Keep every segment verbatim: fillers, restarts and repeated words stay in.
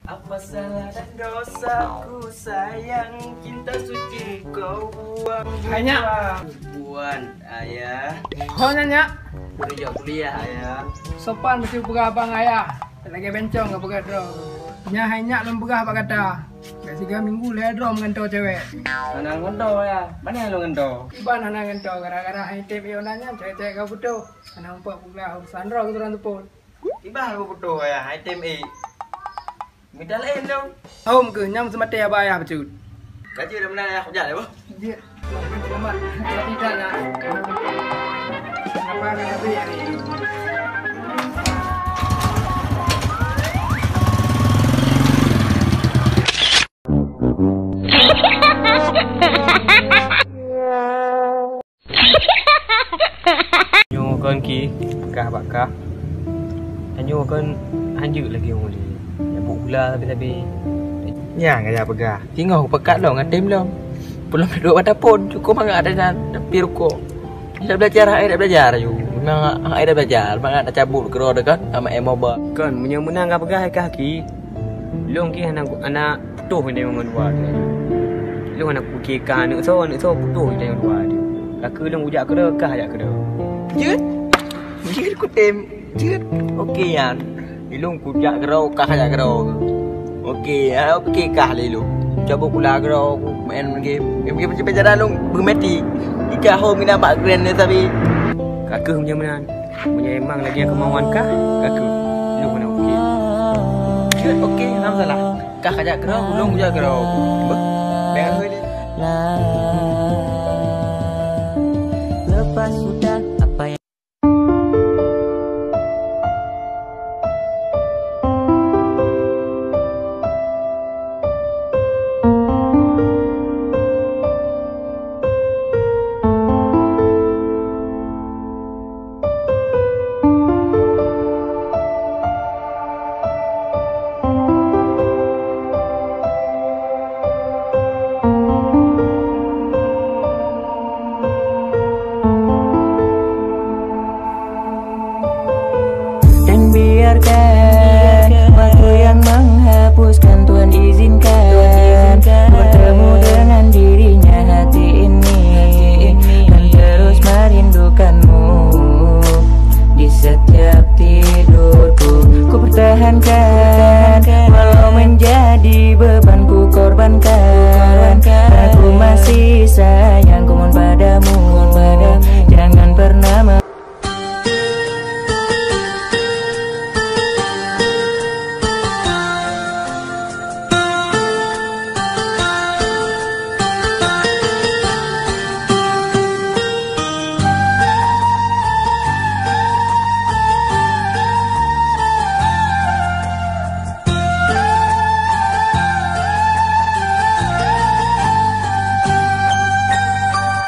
Apa salah dan dosaku sayang, cinta suci kau buang. Hai, Nyak. Buan, Ayah. Ho, Nyak, Nyak. Kuliah, kuliah, Ayah. Sopan meusti peugah abang ayah. Lagèe bencong ka peugah droe. Nyan hai nyak lôn peugah bak gata. Bèk siga minggu lhèe droe meugantoe cewek. Hana gantoe, Ayah. Pane lôn gantoe? Kiban hana gantoe, gara-gara item ék online nyan cewek-cewek ka putôh. Hana mupat peugah urusan droe keu droe teupon. Kiban ka putôh, Ayah, item ék. Mita laén dong. Hom keuh, nyan seumaté abang ayah bacut. Ka jeuet dah meunan, Ayah, kujak lé, boh. Jeuet. Selamat. Tapi dah nak. Kenapa nak habis hari ni? Nyoe kon ki, kah bak kah. Nyoe kon hanjeuet lagèe ureueng lé. Nyabut gula sabe-sabe. Nyang gaya peugah. Singoh kupeugah lom ngon tem lom. Peulom duek mata phon, cukôp mangat ata nyan, tapi rukok. Dak belajar, hai dak belajar aju. Memang hai dak belajar, mangat tacabut keudroe kan, sama emoba. Kon, meunyoe meunan ka peugah hai kah ki. Lôn ki hana, hana putôh indai ngon dua tu. Lôn hana kupiké kah aneuk soe, aneuk soe putôh indai ngon dua tu. Ka keu lôn kujak keudroe, kah jak keudroe. Jeuet? Jeuet kutem. Jeuet. Oke, nyan. Ilôn kujak keudroe, kah jak keudroe. Oke, ha, oke kah lé lôn. Cabut gula keudroe, ku main game. Game-game sampai jalan lôn beumati. Ika ho mina bak grand ni sabe. Ka keuh meunyoe meunan. Meunyoe memang lagèe kemauan kah, ka keuh. Lôn hana oke. Jeuet oke, hana masalah. Kah kajak keudroe, ulôn kujak keudroe. Beuh, bèk hôi lé. Lepas sudah apa yang Dan biarkan waktu yang menghapuskan, Tuhan izinkan bertemu dengan dirinya hati ini dan terus merindukanmu di setiap tidurku. Ku pertahankan walau menjadi beban ku korbankan. Aku masih sayang ku mohon padamu, jangan pernah me-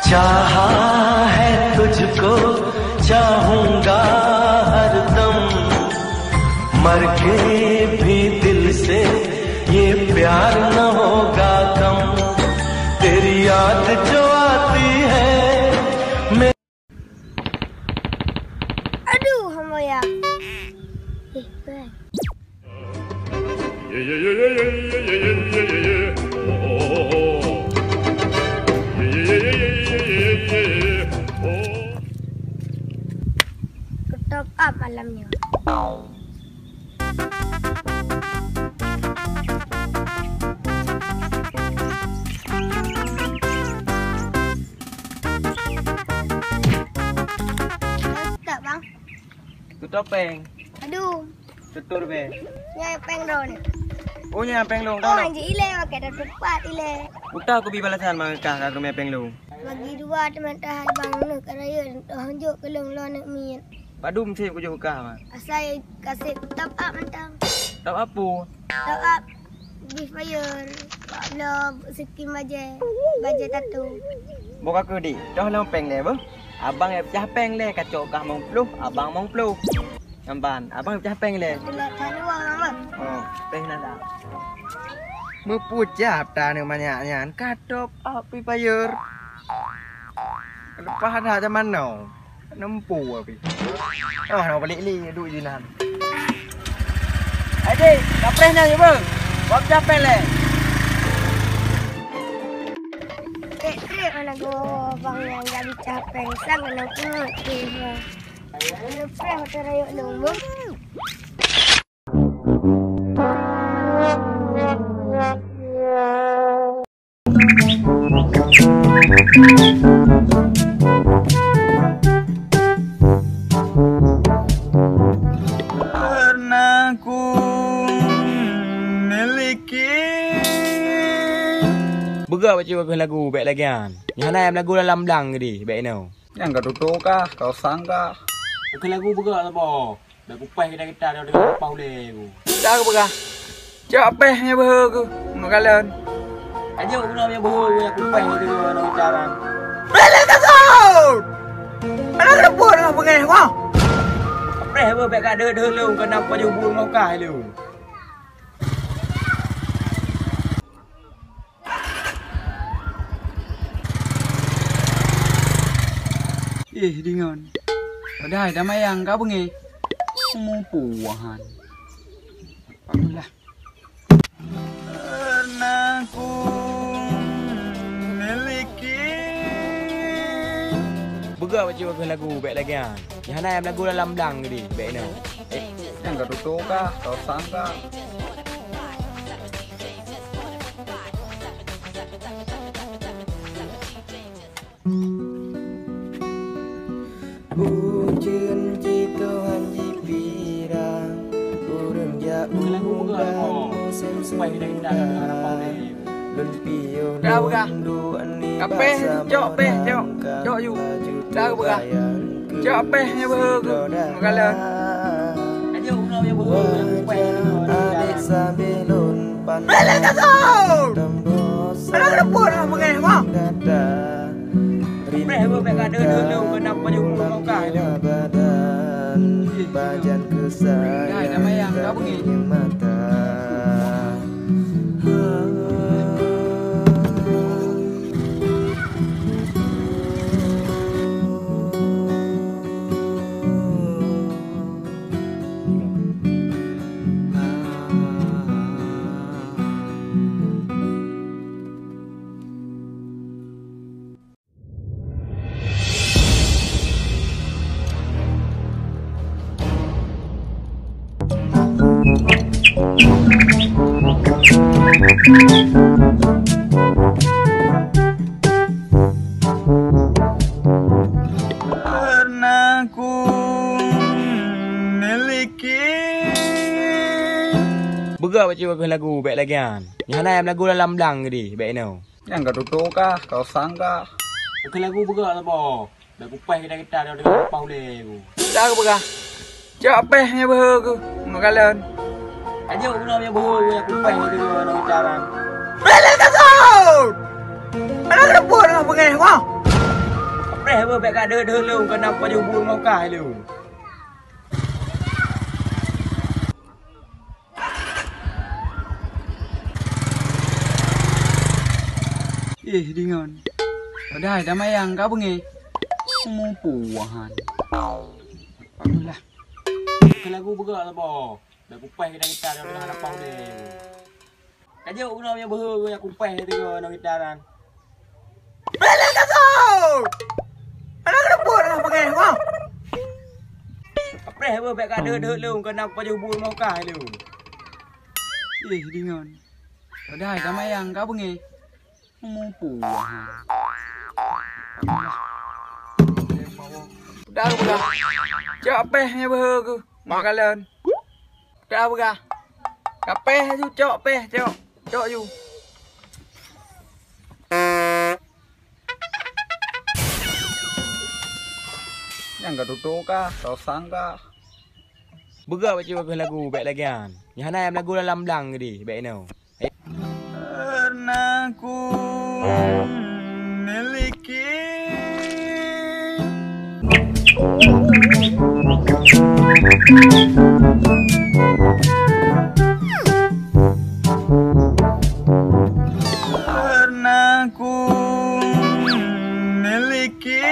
चाहा है तुझको, चाहूंगा हरदम, मर के भी दिल से ये प्यार न होगा कम। तेरी याद जो आती है, मैं Aduh, hamba ya. Eh, bang. Ku top up malam ni. Stop, bang. Tutop pèng. Aduh. Tutur be. Nyai pèng droe ni. Oh, nyai pèng lôn, oh, tolong. Anjing ilèe, pakai dah tepat ilèe. Uta aku bi balasan mangkah ka rumah pèng lôn. Bagi dua teman tahan bang nu karaya dan toh jok ke lôn lo nak miet. Padum sih aku jok kah, Mak. Asai kasih top up mantang. Top up apa? Top up Free Fire. Wak lo skin bajèe. Bajèe tattoo. Boh ka keu dik, toh lôn pèng lé beuh. Abang nyang pecah pèng lé, kacok kah mong ploh, abang mong ploh. Nyan ban, abang pecah pèng lé. Teulat that dua, Bang. Oh, pèng na dah. Meupucah ta neu manyak nyan, ka top up Free Fire. Leupah dah zaman now. Nempu api. Oh, nak balik ni, duit jinan. Adik, kapreh nyan, ya, bang? Capek lé. Trek-trek mana go bang yang jadi capek. Sang kena kuat. Lepas hotel rayok nombor. Karena ku miliki. Beugah baca bagus lagu, bèk lagèe nyan. Nyan hana lagu dalam blang gede, bèk inoe. Nyang ka tutoe kah, ka usang kah? Bukan lagu beugah lah, boh. Dah kupaih kita-kita dah dengan apa uleh aku. Dah aku peugah. Cok pèh nyang beuhe ku, meukalon. Aja guna nyang beuhe ku, nyang kupaih gitu, anak kita kan. Bela takut! Anak kena buat dengan pengeh, wah! Pèh beuh, bèk ka deuh-deuh lôn, kena pajoh buôn mokah lôn. Eh, dingon. Padahai tamayang ka beungéh. Mupuahan. Apalah. Karena ku miliki. Beugah baca bagus lagu, bèk lagèe nyan. Nyang hana nyang lagu dalam blang gede, bèk inoe. Eh, nyang ka tutoe kah, ka usang kah? Ujeuen jitohan jipira, ureueng jak umbang musém seudeukah. Lôn piôh lôn duek nibak saboh rangka laju teubayang keu sidroe dara. Wajah adék sabé lôn pandang teumbôh sayang gata. Rindu gata abadan, pajan keu sayang teuingat mata. Karena ku miliki. Beugah baca bagus lagu, bèk lagèe nyan. Nyang hana nyang lagu dalam blang gede, bèk inoe. Nyang ka tutoe kah, ka usang kah? Bukan lagu beugah lah, boh. Dah kupaih kita-kita dah dengan apa uleh aku. Dah aku peugah. Cok pèh nyang beuhe ku, meukalon. Aja guna nyang beuhe ku, nyang kupaih gitu, anak kita kan. Bela takut! Anak kena buat dengan pengeh, wah! Pèh beuh, bèk ka deuh-deuh lôn, kena pajoh buôn mokah lôn. Eh, dingon. Padahai tamayang ka beungéh. Mupuahan. Apalah. Bukan lagu beugah lah, boh. Dah kupaih kita-kita dah dengan apa uleh. Ka jeuet keunoe nyang beuhe nyang kupaih tiga ngon gitaran. Bela takut! Anak kena buat dengan pengeh, wah! Kapreh beuh, bèk ka deuh-deuh lôn, kena pajoh buôn mokah lôn. Eh, dingon. Padahai tamayang ka beungéh. Mupuahan. Udah, udah. Cok pèh nyang beuhe ku, meukalon. Ka peugah. Ka pèh ju, cok pèh, cok. Cok ju. Nyang ka tutoe kah, ka usang kah? Beugah baca bagus lagu, bèk lagèe nyan. Nyang hana nyang lagu dalam blang gede, bèk inoe. Karena ku miliki. Karena ku miliki.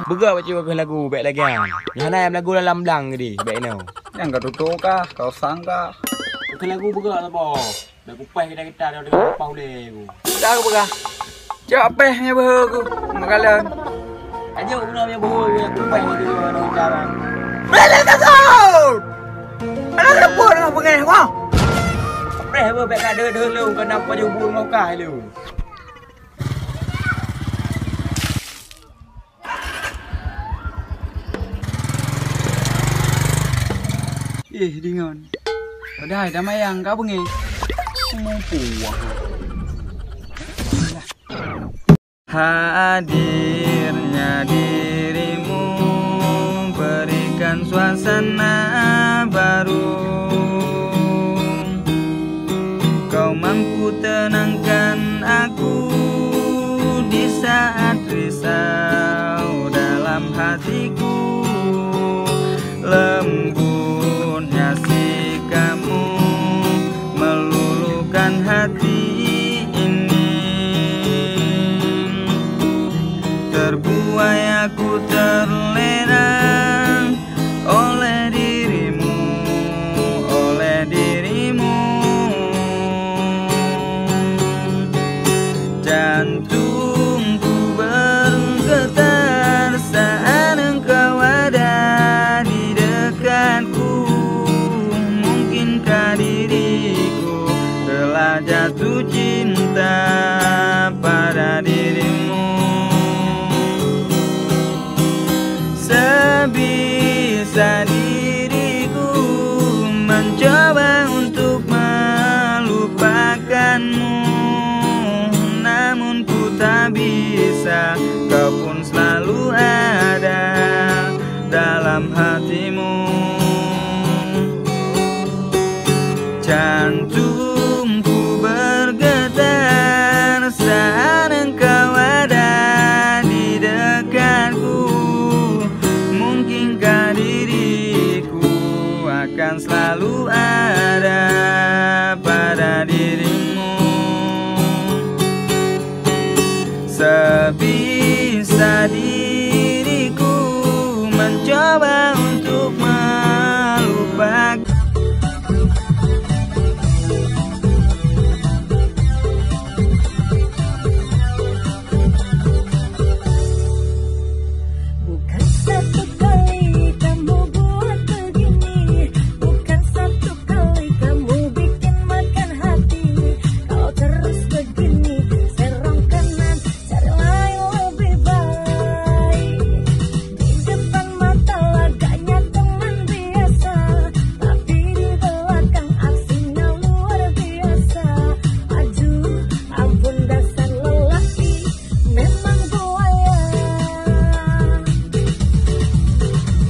Beugah baca bagus lagu, bèk lagèe nyan. Nyang hana nyang lagu dalam blang gede, bèk inoe. Nyang ka tutoe kah, ka usang kah? Lagu beugah saboh. Dah kupah kita-kita dah dengar apa uleh aku. Dah aku peugah. Cok peh nya beuhe aku. Makalan. Aja guna punya beuhe ya kupah itu orang jalan. Bela kasut! Ada repot dengan pengeh kau. Preh apa bek kada dulu kena paju bulu mokah lu. Eh, dingon. Padahai dah mayang ka beungéh. Mupuah. Hadirnya dirimu berikan suasana baru. Kau mampu tenangkan aku di saat risau dalam hatiku. Lembutnya sikapmu meluluhkan hati ini. Terbuai aku terlena oleh dirimu, oleh dirimu. Jantungku bergetar saat engkau ada di dekatku. Mungkinkah diriku telah jatuh cinta pada dirimu? Sebisa diriku mencoba untuk melupakanmu, namun ku tak bisa, kau pun selalu ada dalam hatimu. Jantungku bergetar saat engkau ada di dekatku. Mungkinkah diriku akan selalu ada pada dirimu? Sebisa diriku mencoba untuk melupakan. Bukan satu kali kamu buat begini, bukan satu kali kamu bikin makan hati. Kalau terus begini, serong kanan, cari lain lebih baik. Di depan mata lagaknya teman biasa, tapi di belakang aksinya luar biasa. Aduh, ampun dasar lelaki, memang buaya.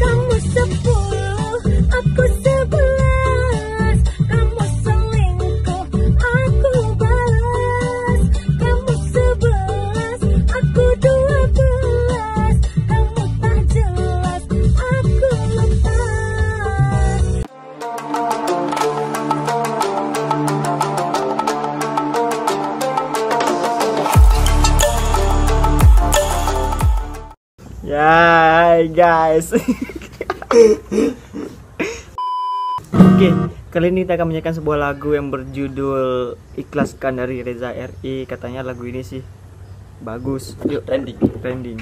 Kamu sepuluh, aku sebelas. Kamu selingkuh, aku balas. Kamu sebelas, aku dua belas. Kamu tak jelas, aku lepas. Ya, hai guys. Oke, kali ini kita akan menyanyikan sebuah lagu yang berjudul Ikhlaskan dari Reza R I. Katanya lagu ini sih bagus. Yuk, trending. Trending.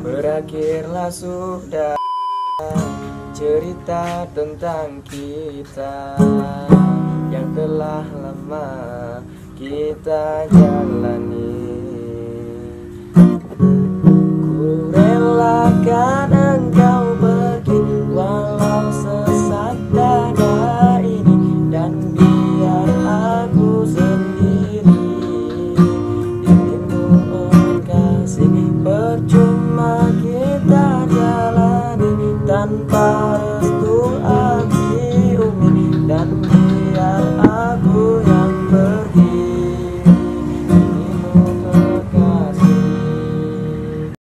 Berakhirlah sudah cerita tentang kita yang telah lama kita jalani.